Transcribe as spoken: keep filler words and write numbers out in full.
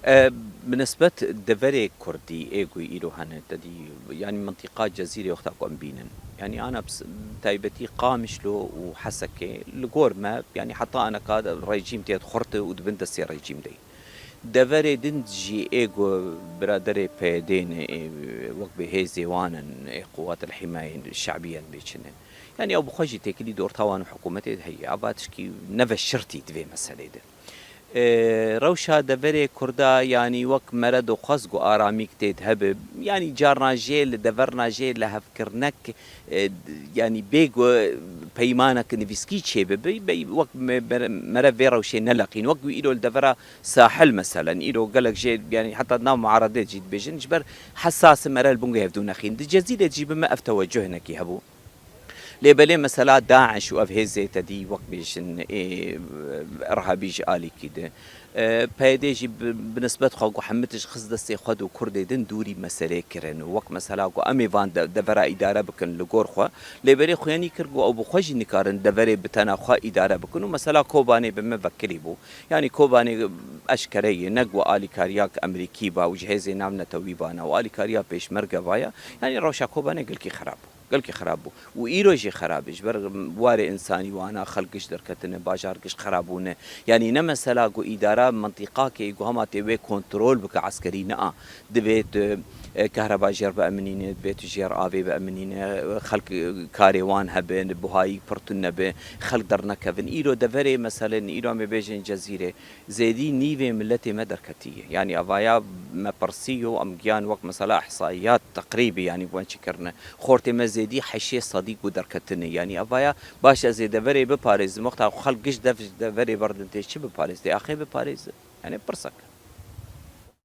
E, bi nisbet deverê kurdî ê ku îro hene, te dî, yanî mintiqa Cezîrê wexta ku em bînin. Yanî ana bs-, taybetî Qamişlo û Hesekê li gor me, yanî heta aneka de rejîm tê xurt û di bin destê rejîm de. Deverê din jî ê ku biraderê P Y D'ê ne, ê, wek bi hêzê wan in, ê quwat el himayên şebiyen bê çi ne. Yanî ew bi xwe jî têkilî di orta wan û hikûmetê de heye. Ava tişkî neve şirtî di vê meselê de. E, rewşa deverê Kurda, yanî wek mere doxwaz ku aramîk tê de hebe, yanî carna jê li deverna jê lihevkirinek, e, yanî bê ku peymanek nivîskî çêbibe, bey wek me-, mere, mere vê rewşê neleqîn. Wek ku îro li devera sahil meselen, îro gelek jê, yanî heta nav muaredê jî dibêjin, ji ber hesas mere li bingê hevdû nexîn. Di Cezîrê jî bi me ev teweccuh hinekî hebû. Lê belê mesela DAIŞ û ev hêzê te dî wek bêjin ê irhabî ji alîkî de. E, P Y D jî bi, bi nisbet xwe ku hemî tişt xist destê xwe û Kurdê din dûrî meselê kirin û wek mesela ku em ê van de, devera îdare bikin li gor xwe. Lê belê xuyanî kir ku ew bi xwe jî nikarin deverê bi tena xwe îdare bikin û mesela Kobanê bi me vekirî bû. Yanî Kobanê eşkere ye, ne ku alîkariya Amerîkî ba û ji hêzê navnetewî ba ne û alîkariya Pêşmerge ba ya. Yanî rewşa Kobanê gelkî xerab bû. Gelkî xerab bû. Û îro jî xerab e. Ji ber warê însanî wana xelk giş derketine, bajar giş xerab bûne. Yanî ne mesela ku îdara mintîqakê ku hema tê wê kontrol bike eskerî ne a. Divê tu, e, kehreba jêr bieminîne, divê tu jêr avê bieminîne, xelk, e, karê wan hebe, buhayî pir tune be, xelk dernekevin. Îro deverê meselen, îro em ê bêjin Cezîrê. Zêdî nîvê miletê me derketiye. Yanî avaya me pirsî yo, em giyan wek mesela ihsaiyat teqrîbî, yanî wan çi kirine. Xortê me zêdî heştê sedî ku derketine. Yanî avaya baş ez ê deverê biparêzim. Wexta xelk giş dev, deverê berdin tê çi biparêz? Tê axê biparêze. Yanî pirsek.